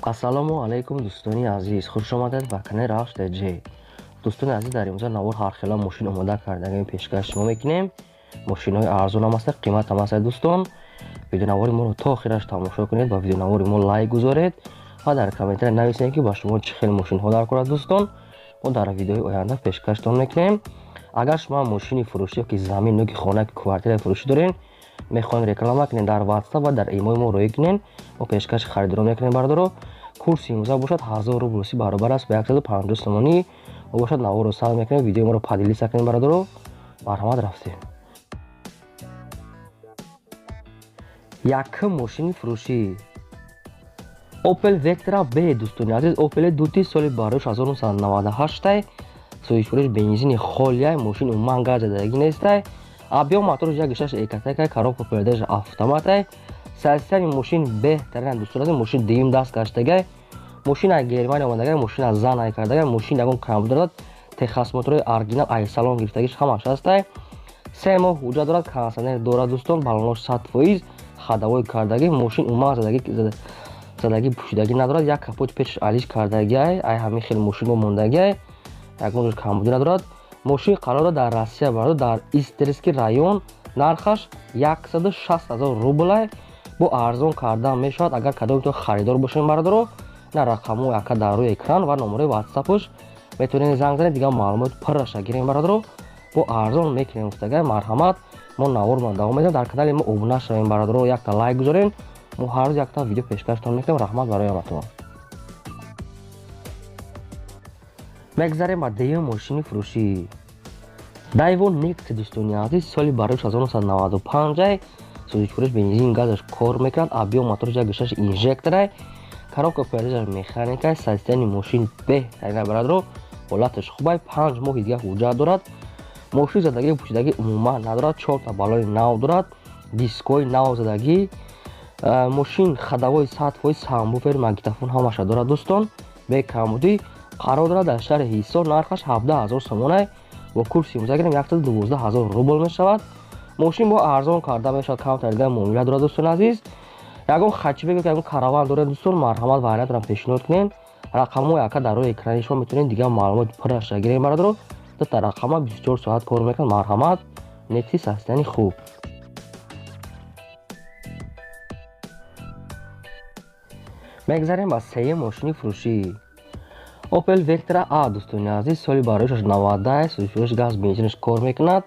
Ассалому алайкум дӯстони азиз, хуш омадед ба канали Равш ТЖ. Дӯстони азиз, дар имрӯза навор ҳар хела мошин омода кардагим пешкаш шумо мекунем. Мошинҳои арзон ҳам ҳастанд, қимат ҳам ҳастанд дӯстон. Видеонавори моро то охираш тамошо кунед, ба видеонавори мо лайк гузоред ва дар комментария нависед, ки ба шумо чӣ хел мошинҳо даркор аст дӯстон. Мо дар видеои оянда пешкаштон мекунем. Агар шумо мошини фурӯшӣ ёки замин ёки хона ки квартираи фурӯшӣ доред, мехоҳем реклама кунем, дар WhatsApp ва дар имои мо роӣ кунем, мо пешкаши харидорон мекунем бардоро. Курси имрӯза бошад 1000 рубл русӣ баробар аст ба 150 сомонӣ. Мо бошад наворро сар мекунем, видеои моро поделиться кунем бардоро. Марҳамат, рафтем. Якум мошини фурӯшӣ Opel Vectra B дӯстони азиз, Opel дути соли барош 1998, соҳибфурӯш бензини холияй, мошин умуман газ задагӣ нестай. Объём моторш 1.6 экатакай, коробка передач автоматай. Состояние мошин беҳтарин дӯстон азиз, мошин дуюм даст гаштагай. Мошин аз Германия омадагай, мошин аз зан ай кардагай, мошин ягон камбуд дорад, техосмотрҳои оригинал ай салон гирифтагиш ҳамаш ҳастай. 3 моҳ ҳуҷҷат дорад, кондитсионер дорад дӯстон, балонош 100%, ходовой кардагӣ, мошин умуман задагӣ пӯшидагӣ надорад, як капоти пешаш алиш кардагиай, ай ҳамин хел мошин мо мондагиай, ягон ҷош камбудӣ надорад. Мошин қарор дорад дар Россия бардор, дар Истерский район, нархаш 160 000 рублай, бо арзон кардан мешавад. Агар кадомтон харидор бошед бардоро, на рақамҳои ака дар рӯи экран ва номерои ватсапш метавонед занг занед, дигар маълумот пурраша гирем бардоро, бо арзон мекунем гуфтагай. Марҳамат, мо наворро давом медиҳем. Дар канали мо обуна шавем бардоро, якта лайк гузорем, мо ҳар рӯз якта видео пешкаштон мекунем. Раҳмат барои ҳаматон. Мегзарем ба дуюм мошини фурӯшӣ Daewoo Nexia дӯстони азиз, соли барош 1995, сӯзишфурӯш бензин газаш кор мекунад, объём моторш 1.6 инжекторай, коробка передач механикай, состояние мошин беҳтарин барадро, ҳолаташ хубай, 5 моҳи дигар ҳуҷҷат дорад. Мошин задагӣ пӯшидагӣ умуман надорад, 4 та балони нав дорад, дискҳои нав задагӣ, мошин ходовой 100%, сабвуфер, магнитофон ҳамаша дорад дӯстон, бекамбудӣ. Қарор дорад дар шаҳри Ҳисор, нархаш 17 000 сомонай, бо курси имрӯза гирем 112 000 рубл мешавад. Мошин бо арзон карда мешавад, камтар дигар муомила дорад дӯстони азиз. Ягон хэтчбек, ягон караван доред дӯстон, марҳамат, вариантро пешниҳод кунед. Рақамҳои ака дар рӯи экрани шумо, метавонед дигар маълумот пурраша гирем бародаро. Дута рақама 24 соат кор мекунад. Марҳамат, Нексия состояние хуб. Мегзарем ба сеюм мошини фурӯшӣ Opel Vectra A дӯстони азиз, соли бароишаш 90, сӯзишфурӯш газ бензинаш кор мекунад,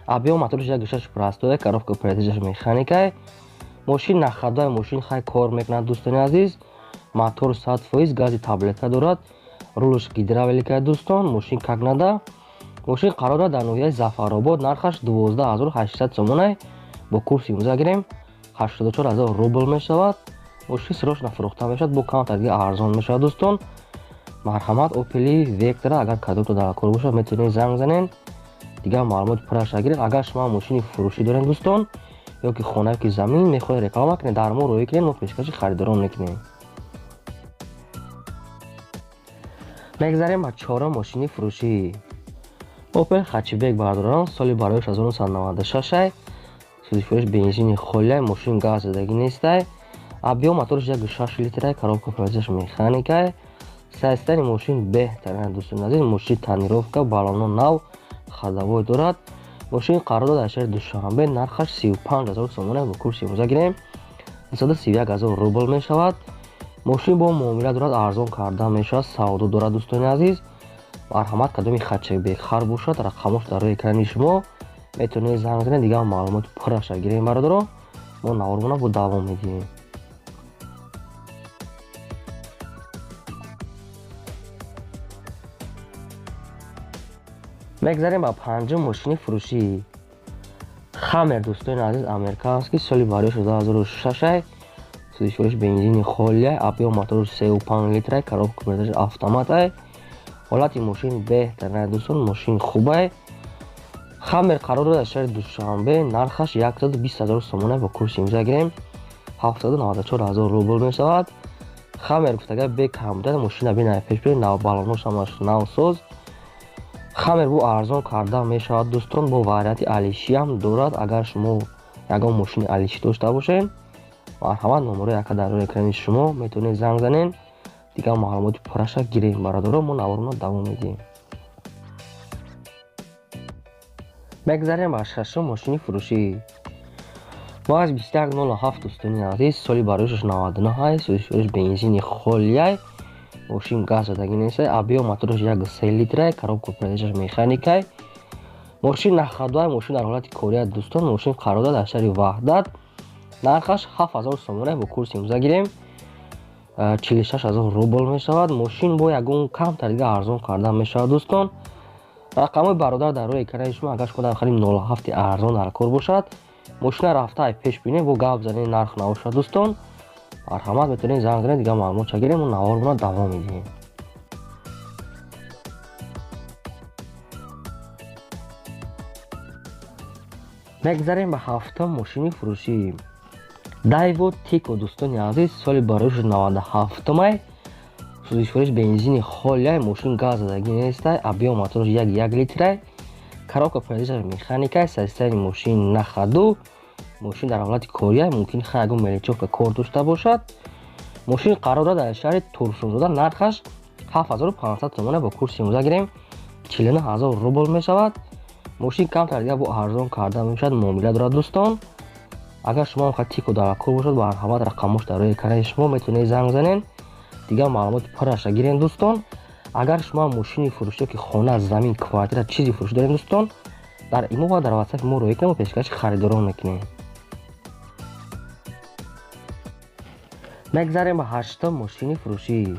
объём моторш 1.6 простой, коробка передач механикай, мошин на ходовой, мошин хай кор мекунад дӯстони азиз, мотор 100%, гази таблетка дорад, рулш гидравлика дӯстон, мошин как надо. Мошин қарор дорад дар ноҳияи Зафаробод, нархаш 12800 сомонай, бо курси имрӯза гирем 84 000 рубл мешавад. Мошин срочно фурӯхта мешавад, бо камтар дигар арзон мешавад дӯстон. Марҳамат, Opel Vectra агар кадомто дар кор бошад, метавонед занг занед, дигар маълумот пурраша гиред. Агар шумо мошини фурӯшӣ доред дӯстон, ёки хона ёки замин мехоҳед реклама кунед, дар мо роӣ кунед, мо пешкаши харидорон мекунем. Мегзарем ба чорум мошини фурӯшӣ Opel хэтчбек бардорон, соли бароиш 1996, сӯзишфурӯш бензини холияй, мошин газ задагӣ нестай, объём моторш 1.6 литрай, коробка передач механикай, состояние мошин беҳтарин дӯстони азиз, мошин тонировка, балоно нав, ходовой дорад. Мошин қарор дорад дар шаҳри Душанбе, нархаш 35 000 сомона, бо курси имрӯза гирем 231 000 рубл мешавад. Мошин бо муомила дорад, арзон карда мешавад, савдо дорад дӯстони азиз. Марҳамат, кадоми хэтчбек хар бошад, рақамош дар рӯи экрани шумо, метавонед занг занед, дигар маълумоти пурраша гирем бародаро. Мо навормона бо давом медиҳем. Мегзарем ба панҷум мошини фурӯшӣ Хаммер дӯстони азиз, американский, соли бароиш 2006, сӯзишфурӯш бензини холияй, объём моторш 3,5 литрай, коробка передач автоматай, ҳолати мошин беҳтарин дӯстон, мошин хубай. Хаммер қарор дорад дар шаҳри Душанбе, нархаш 120 000 сомона, бо курси имрӯза гирем 794 000 рубл мешавад. Хаммер гуфтагай бекамбуда, мошина бинай пеш биред, нав балонош ҳамаш навсоз. Хаммер бо арзон карда мешавад дӯстон, бо варианти алишиам дорад. Агар шумо ягон мошини алишӣ дошта бошед, марҳамат, номерои ака дар рӯи экрани шумо, метавонед занг занед. Дигар маълумоти пурраша гирем бародаро, мо наворро давом медиҳем. Мегзарем ба шашум мошини фурӯшӣ. ВАЗ 2107 дӯстони азиз, соли бароишаш 99, сӯзишвориш бензини холияй, мошин газ задагӣ нестай, объём мотораш 1,3 литрай, коробка передачаш механикай. Мошин нахадуай, мошин дар ҳолати кория дӯстон, мошин қарор дорад дар шаҳри Ваҳдат. Нархаш 7000 сомона, бо курси имрӯза гирем 46000 рубл мешавад. Мошин бо ягон камтар дига арзон карда мешавад дӯстон. Рақамҳои бародар дар рӯи экрани шумо, агар шумо дар хари 07 арзон дар кор бошад, мошина рафта ай пеш бинед, бо гап занед, нарх набошад дӯстон. Марҳамат, метавонед занг занед, дигар маълумотша гирем, мо наворро давом медиҳем. Мегзарем ба ҳафтум мошини фурӯшӣ. Дайво Тико дӯстони азиз, соли бароиш 97-май, сӯзишвориш бензини холияй, мошин газ задагӣ нестай, объём мотораш 1,1 литрай, коробка передачаш механикай, состояние мошин на ходу, мошин дар ҳолати кория, мумкин хай ягон мелечовка кор дошта бошад. Мошин қарор дорад дар шаҳри Турсунзода, нархаш 7500 сомона, бо курси имрӯза гирем 49000 рубл мешавад. Мошин камтар дига бо арзон карда мешавад, муомила дорад дӯстон. Агар шумо ҳам Тико дар кор бошад, марҳамат, рақамош дар рӯи экрани шумо, метавонед занг занед, дигар маълумоти пурраша гирем дӯстон. Агар шумо мошини фурӯшӣ ки хона, замин, квартира, чизи фурӯшӣ дорем дӯстон, дар имо ва дар WhatsApp мо роҳӣ кунем, пешкаши харидорон мекунем. Мегзарем ба ҳаштум мошини фурӯшӣ.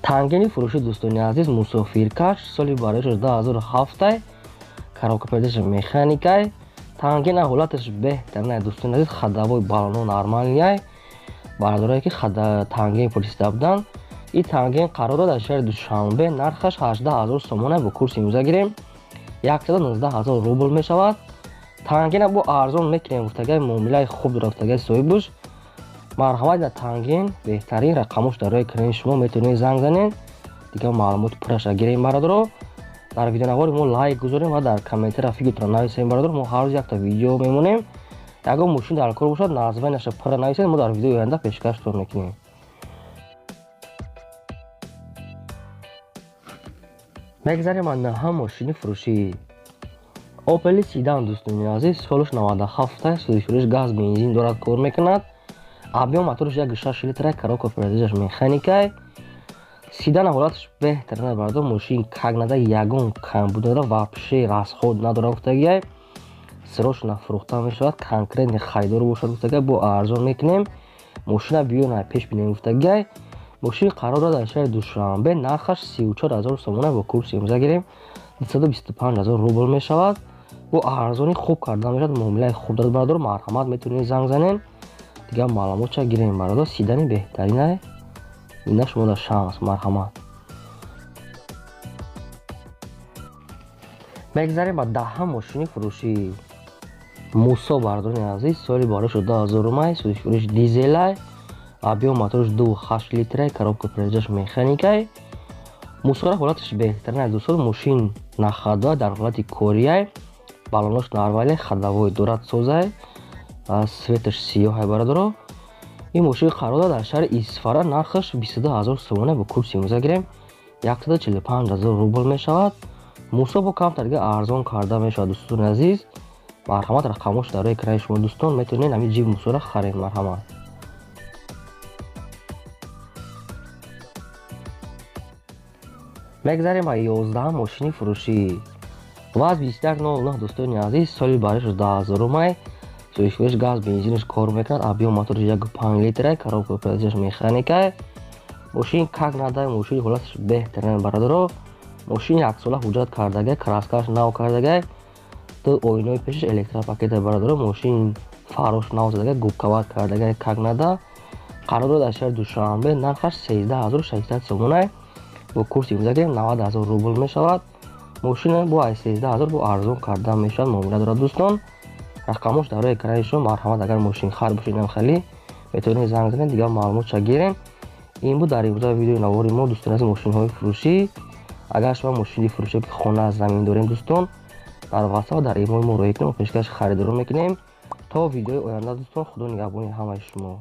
Тангени фурӯшӣ дӯстони азиз, мусофиркаш, соли бароиш 2007, коробка передача механикай. Тангена ҳолаташ беҳтарин дӯстони азиз, ходовой баллоно нормалияй. Бародарое ки танген пурсида буданд, ин танген қарор дорад дар шаҳри Душанбе, нархаш 18000 сомона, бо курси имрӯза гирем 119000 рубл мешавад. Тангена бо арзон мекунем гуфтагай, муомилаи хуб дорад гуфтагай соҳибуш. Марҳамат, дар танген беҳтарин, рақамош дар рӯи экрани шумо, метавонед занг занед, дигар маълумоти пурраша гирем бародаро. Дар видеонавори мо лайк гузорем ва дар комментария фикртонро нависем бародар. Мо ҳар рӯз якта видео мемонем. Ягон мошин дар кор бошад, названияша пурра нависед, мо дар видеои оянда пешкаштон мекунем. Мегзарем аз наҳам мошини фурӯшӣ. Opel Sedan дӯстони азиз, солаш 97, сӯзишвориш газ бензин дорад, кор мекунад. Объём мотораш 1,6 литра, коробка передачаш механикай. Седан ҳолаташ беҳтарин бародар, мошин как нада, ягон камбуд надорад, вообще расход надорад гуфтагиай. Срочно фурӯхта мешавад, конкретный харидор бошад гуфтагиай, бо арзон мекунем. Мошина биёна пеш бинем гуфтагиай. Мошин қарор дорад дар шаҳри Душанбе, нархаш 34000 сомона, бо курси имрӯза гирем 225000 рубл мешавад. Бо арзони хуб карда мешавад, муомилаи хуб дорад бародар. Марҳамат, метавонед занг занед, дигар маълумотша гирем бародар. Седани беҳтаринай, ина шумо дар шанс, марҳамат. Мегзарем ба даҳам мошини фурӯшӣ. Мусо бародарони азиз, соли барош 2000, сӯзишвориш дизелай, объём мотораш 2,8 литрай, коробка передачаш механикай. Мусора ҳолаташ беҳтарин аз дӯстон, мошин нахадуай, дар ҳолати корияй, баллонош нормале, ходовой дорад, созай, светаш сиёҳай бародаро. Ин мошин қарор дорад дар шаҳри Исфара, нархаш 22000 сомона, бо курси имрӯза гирем 145000 рубл мешавад. Мусо бо камтар дига арзон карда мешавад дӯстони азиз. Марҳамат, рақамош дар рӯи экрани шумо дӯстон, метавонед ҳамин ҷип мусора харед, марҳамат. Мегзарем ба 11 мошини фурӯшӣ. ВАЗ 2109 дӯстони азиз, соли бароиш 2000, сӯзишвориш газ бензинаш кор мекунад, объём мотораш 1,5 литрай, коробка передачаш механикай. Мошин как надай, мошини ҳолаташ беҳтарин бародаро. Мошин яксола ҳуҷҷат кардагай, краскаш нав кардагай, ду оинаи пешаш электропакета бародаро. Мошин фарош нав задагай, губкават кардагай, как нада. Қарор дорад дар шаҳри Душанбе, нархаш 13600 сомонай, бо курси имрӯза гирем 90000 рубл мешавад. Мошина бо 13000 бо арзон карда мешавад, муомила дорад дӯстон. Рақамош дар рӯи экрани шумо, марҳамат, агар мошинхар бошед ам хеле метавонед занг занед, дигар маълумотша гирем. Ин буд дар имрӯза видеои навори мо дӯстони азиз, мошинҳои фурӯшӣ. Агар шумо мошини фурӯшӣ ки хона, замин дорем дӯстон, дар WhatsApp ва дар имои мо роҳӣ кунем, пешкаши харидорон мекунем. То видеои оянда дӯстон, худо нигаҳбони ҳамаи шумо.